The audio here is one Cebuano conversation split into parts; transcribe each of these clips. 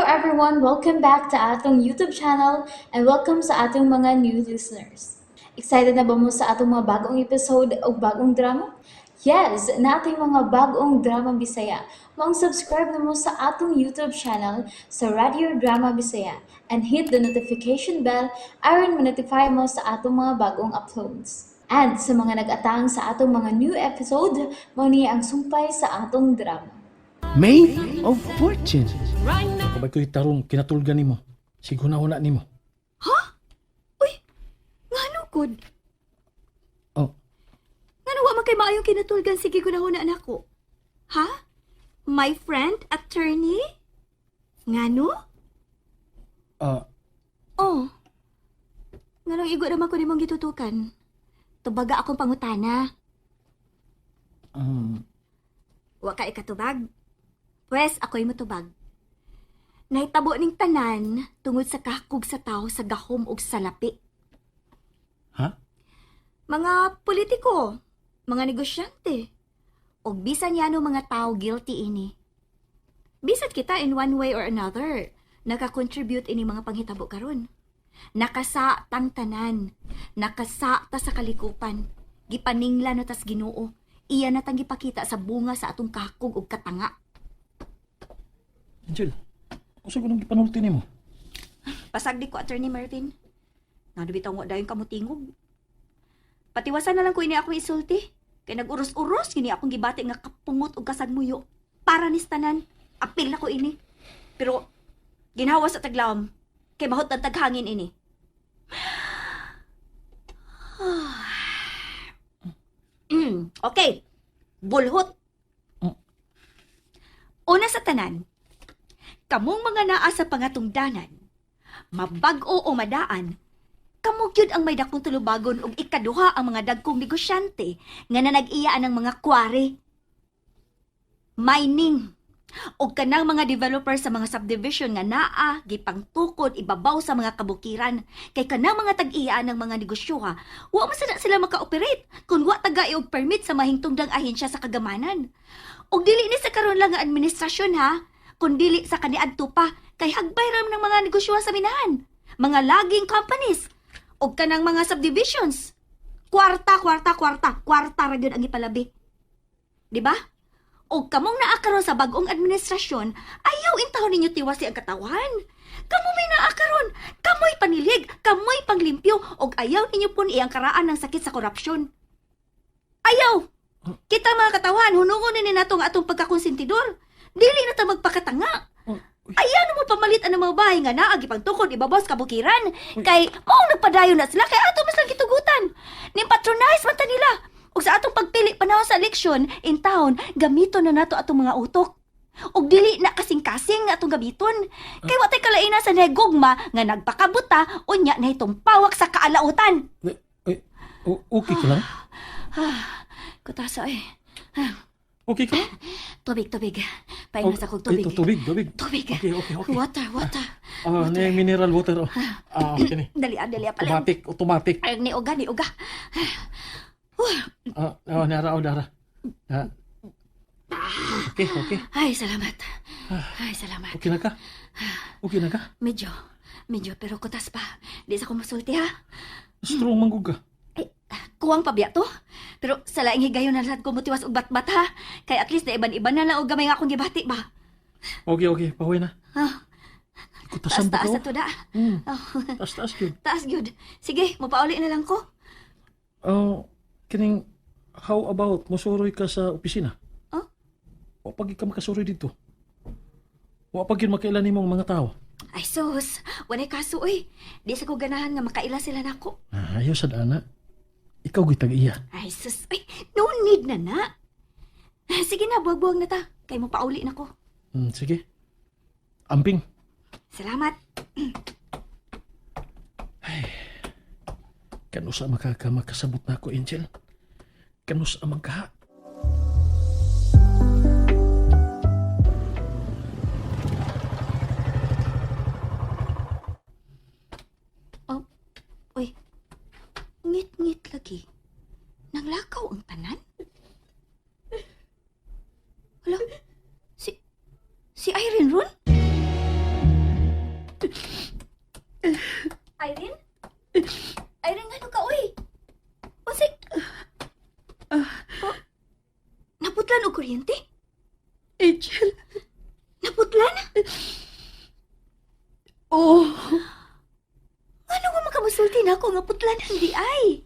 everyone! Welcome back to atong YouTube channel and welcome sa atong mga new listeners. Excited na ba mo sa atong mga bagong episode o bagong drama? Yes, nating mga bagong drama Bisaya. Maong subscribe na mo sa atong YouTube channel sa Radio Drama Bisaya and hit the notification bell aron ma-notify mo sa atong mga bagong uploads. And sa mga nag-atang sa atong mga new episode, mao ni ang sumpay sa atong drama. Maid of Fortune. Kabay ko'y tarong kinatulgan nimo. Siguna-huna nimo. Uy, ngano gud? Oh, Ngano wa man kay maayong kinatulgan sige gunahuna nako. Ha? My friend, attorney? Ngano? Oh. Nganong igo naman ko nimong gitutukan? Tubaga akong pangutana. Wa ka ikatubag. Pwes, ako'y mutubag. Nahitabo ning tanan tungod sa kahakog sa tao sa gahom ug salapi. Ha? Mga politiko, mga negosyante, ug bisan yano mga tao guilty ini. Bisan kita in one way or another, naka-contribute ini mga panghitabo karon. Nakasa tang tanan, nakasa ta sa kalikupan. Gipaningla na tas Ginoo. Iya na tang gipakita sa bunga sa atong kahakog ug katanga. Angel, unsa ko nang gipanulti nimo? Pasagdi ko, Attorney Marvin. Ngano bitaw mo dayon kamutingog. Patiwasan na lang ko ini akong isulti. Kay nag-uros-uros gini akong gibati nga kapungot og kasagmuyo. Para ni tanan. Apil na ko ini. Pero ginhawa sa taglawom. Kay mahot ang taghangin ini. Okay. Bulhot. Una sa tanan, kamong mga naa sa pangatungdanan, mabag-o o madaan, kamo gyud ang may dakong tulubagon og ikaduha ang mga dagkong negosyante nga nanag-iya ang mga kware. Mining og kanang mga developer sa mga subdivision nga naa gipangtukod ibabaw sa mga kabukiran kay kanang mga tag-iya ng mga negosyo ha, wa man sad na sila maka-operate kung wa taga og permit sa mahingtungdang ahensya sa kagamanan. Og dili ni sa karon lang nga administrasyon ha, kun dili sa kaniadto pa kay hagbay ra ng mga negosyo sa minahan, mga logging companies og kanang mga subdivisions. Kwarta, kwarta, kwarta, kwarta ra gyud ang ipalabi. Di ba? Og kamong naa karon sa bag-ong administrasyon, ayaw intawon ninyo tiwasi ang katawan. Kamo may naa karon, kamoy panilig, kamoy panglimpyo, og ayaw ninyo pun iyang karaan ng sakit sa korupsyon. Ayaw! Kita mga katawan, hunungon ni nato ang atong pagkakonsentidor. Dili na ta magpakatanga. Ayaw na mo pamalit ang mga bahay nga naa gipangtukod ibabaw sa kabukiran. Kay mao nagpadayon na sila kay ato mas lang gitugutan. Ning patronize man ta nila. Ug sa atong pagpili panahon sa eleksyon in town, gamiton na nato atong mga utok. Ug dili na kasing-kasing nga atong gamiton. Kay wa tay kalaina sa nahigugma nga nagpakabuta unya na itong pawak sa kaalautan. Eh, okay ka lang? Kutasa eh. Okay ka lang? Tubig, tubig. Paingas akong tubig. Ay, tubig, tubig. Tubig. Okay. Water, water. Ah, ni mineral water. Oh. Ah, okay ni. Dali, ah, dali, ah, pala. Automatic, automatic. Ay, ni uga, ni uga. Ah, oh, nara, oh, nara. Ah. Okay. Ay, salamat. Ay, salamat. Okay na ka? Okay na ka? Medyo, medyo, pero kutas pa. Di sa kumusulti, ha? Strong man gud ka. Ay, kuwang pabiya to. Pero sa laing higayon na lahat ko mutiwas og batbat, ha? Kay at least na iban-iban na lang og gamay nga akong gibati ba? Okay, pahuwi na. Ah, Kutasan pa taas-taas ko. na to da. Oh, Taas-taas yun. taas gyud. Sige, mopauli na lang ko. Oh, kining, how about musuroy ka sa opisina? Oh? Wa pag ka makasuroy dito. Wa pag yun makailan nimong mga tao. Ay, sus. Walay kaso, uy. Di sa ko ganahan nga makaila sila nako. Ah, ayaw sad ana. Ikaw gyud tag-iya. Ay, sus. Uy, no need na na. Sige na, buwag-buwag na ta. Kay mo pauli na ko. Sige. Amping. Salamat. Kanusa makaka makasabot na ako, Angel? Kanusa man ka? Oh, uy. Ngit-ngit lagi. Nanglakaw ang tanan? Hala, si Irene Ron? Irene? Irene, ano ka, uy? Unsay? Oh, naputlan og kuryente? Angel. Naputlan? Oh. Ano nga makamusulti na ako nga putlan hindi ay?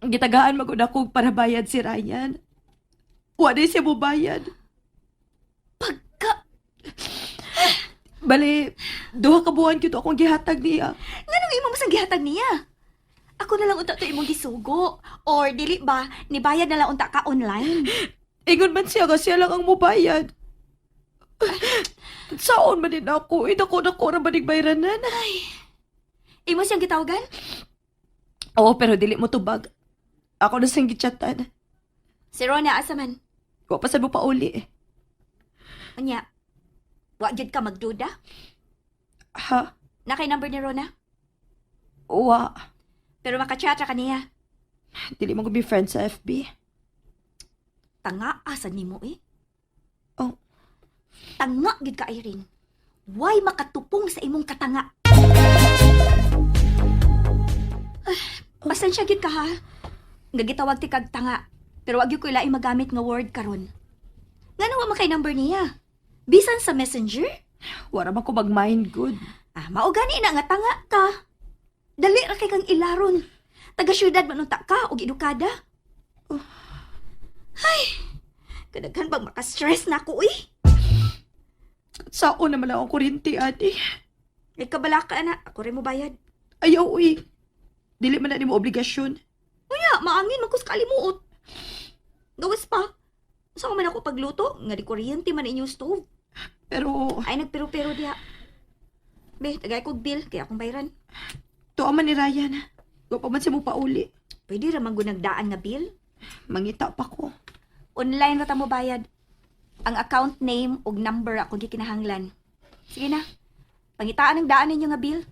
Gitagaan magud ako para bayad si Ryan. Wa na siya mobayad. Pagka. Bale, 2 ka buwan gyud akong gihatag niya. Nganong imo masang gihatag niya? Ako na lang unta to imong gisugo. Or dili ba, nibayad na lang unta ka online. Ingon man siya nga siya lang ang mobayad. Saon man din ako, eh, dako-dako ra man bayranan. Imo siyang gitawagan? Oo, pero dili mo tubag. Ako na siyang gichatan. Si Rona, asa man? Wa pa sad mo pauli. Unya, wa gyud ka magduda? Ha? Na kay number ni Rona? Wa. Pero makachat ra ka niya. Dili mo ko be friend sa FB. Tanga asa nimo eh. Oh. Tanga gyud ka, Irene. Way makatupong sa imong katanga? Ah, pasensya gyud ka ha. Nga gitawag ti kag tanga. Pero wag gyud ko ilaing magamit nga word karon. Ngano wa man kay number niya? Bisan sa Messenger? Wara man ko mag-mind good. Ah, mao gani na nga tanga ka. Dali ra kay kang ilaron. Taga syudad man unta ka og edukada. Oh. Ay, kadaghan bang maka-stress na ako uy. Saon naman lang ang kuryente, ate. Ikaw ka na, ako rin mo bayad. Ayaw, uy. Dili man na nimo obligasyon. Unya, maangin man ko sa kalimuot. Gawas pa. Sa man ako pagluto, nga di kuryente man inyong stove. Pero, Ay, nagpero-pero diha. Be, tagay kog bill, kaya akong bayran. tuwa man ni Ryan. Wa pa man siya mo pauli. Pwede ra man gunagdaan nga bill. Mangita pa ko. Online ra ta mo bayad. Ang account name ug number ako gikinahanglan. Sige na. Pangitaan ang daan ninyo nga bill.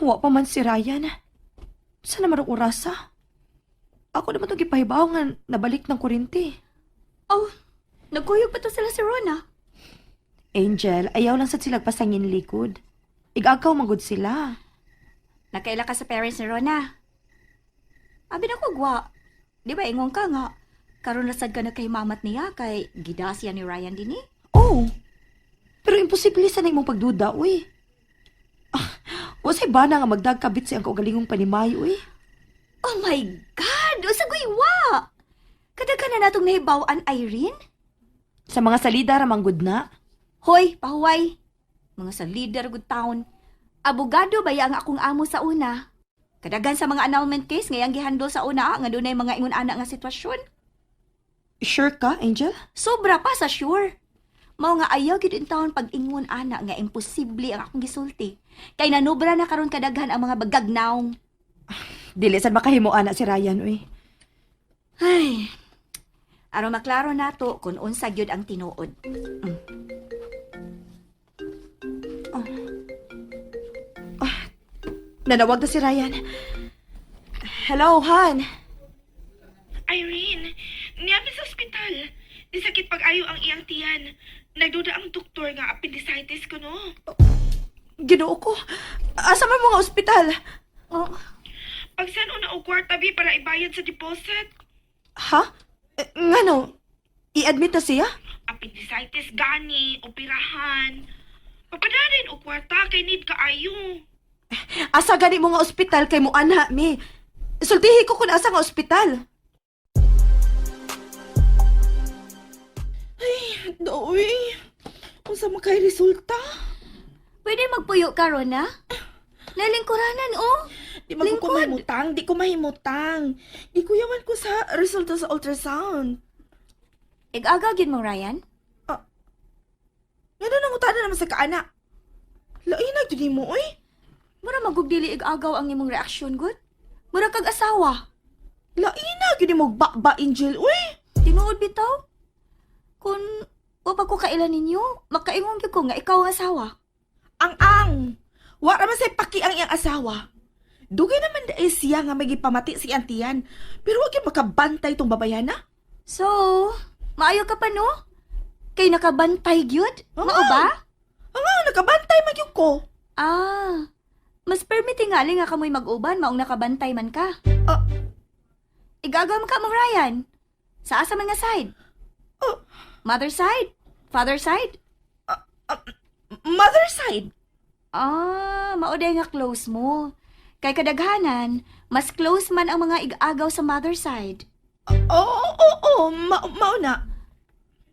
Wa pa man si Ryan. Sana marong orasa? Ako naman itong gipahibaw nga nabalik ng kuryente. Oh, nagkuyog pa to sila si Rona. Angel, ayaw lang sad sila pasangin likod. Igagaw magud sila. Nakaila ka sa parents ni Rona. Abi na ko gwa. Di ba ingon ka nga? Karon ra sad ka na kay mamat niya kay gidasya ni Ryan dinhi. Oh, pero imposible sa imong pagduda, uy. Ah, wasay bana nga magdagkabit siyang kaugalingong panimay, uy. Oh my God! Usa goy wa! Kadaghan na natong nahibaw-an, Irene. Sa mga salida ra manggod na. Hoy, pahuway. Mga sa leader good town. Abogado ba ang akong amo sa una? Kadagan sa mga annulment case ngayang gihandle sa una nga dunay mga ingon ana nga sitwasyon. Sure ka, Angel? Sobra pa sa sure. Mao nga ayaw gid in town pag ingon ana nga imposible ang akong gisulti. Kay nanobra na karon kadaghan ang mga bagagnawng. Dili sad makahimo ana si Ryan, uy. Ay. Aron maklaro nato kung unsa gyud ang tinuod. Nanawag na si Ryan. Hello, Han. Irene, niyabi sa ospital. Di sakit pag-ayo ang iyang tiyan. Nagduda ang doktor nga appendicitis ko no. Ginoo ko. Asa man mga ospital? Oh, Pagsan una og kwarta bi para ibayad sa deposit. Ha? Eh, ngano? I-admit na siya? Appendicitis gani, operahan. Papadarin og kwarta kay need kaayo. Asa gani mo nga ospital kay mo anha mi? Sultihi ko kung asa nga ospital. Doy, unsa man kay resulta? Pwede magpuyo ka, Rona? Lalingkuranan, oh. Di man ko mahimutang, di ko mahimutang. Gikuyawan ko sa resulta sa ultrasound. Ig-agaw gyud mo, Ryan. Ngano nangutana naman sa kaana? Lain na gyud nimo oy. Mura magugdili ig-agaw ang imong reaksyon, good. Mura kag asawa. Lain na gyud nimo ba Angel oy. Tinuod bitaw. Kun wa pa ko kailan ninyo, makaingon gyud ko nga ikaw ang asawa. Ang ang. Wa ra man say paki ang iyang asawa. Dugay naman dai siya nga may gipamati si iyang tiyan. Pero wa gyud makabantay tong babayana. So, maayo ka pa no? Kay nakabantay gyud? Oo. Mao ba? Ang ang nakabantay man gyud ko. Ah, mas permiti nga nga kamoy mag-uban maong nakabantay man ka. Ah. Igagaw man ka mong Ryan. Sa asa man nga side? Oh. Mother side? Father side? Mother side. Ah, mauday nga close mo. Kay kadaghanan, mas close man ang mga igagaw sa mother side. Oo, oo, oo, mao na.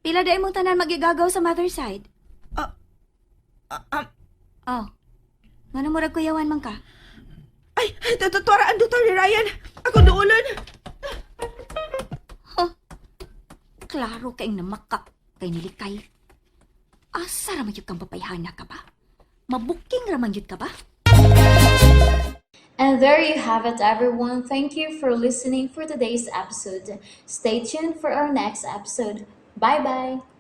Pila day mong tanan magigagaw sa mother side? Ah, ah, Oh. Ngano murag kuyawan man ka? Ay, tutuwara ang doktor ni Ryan. Ako duolon. Klaro kay namakak kay nilikay. Asa ra man gyud kang babayhana ka ba? Mabuking ra man gyud ka ba? And there you have it, everyone. Thank you for listening for today's episode. Stay tuned for our next episode. Bye bye.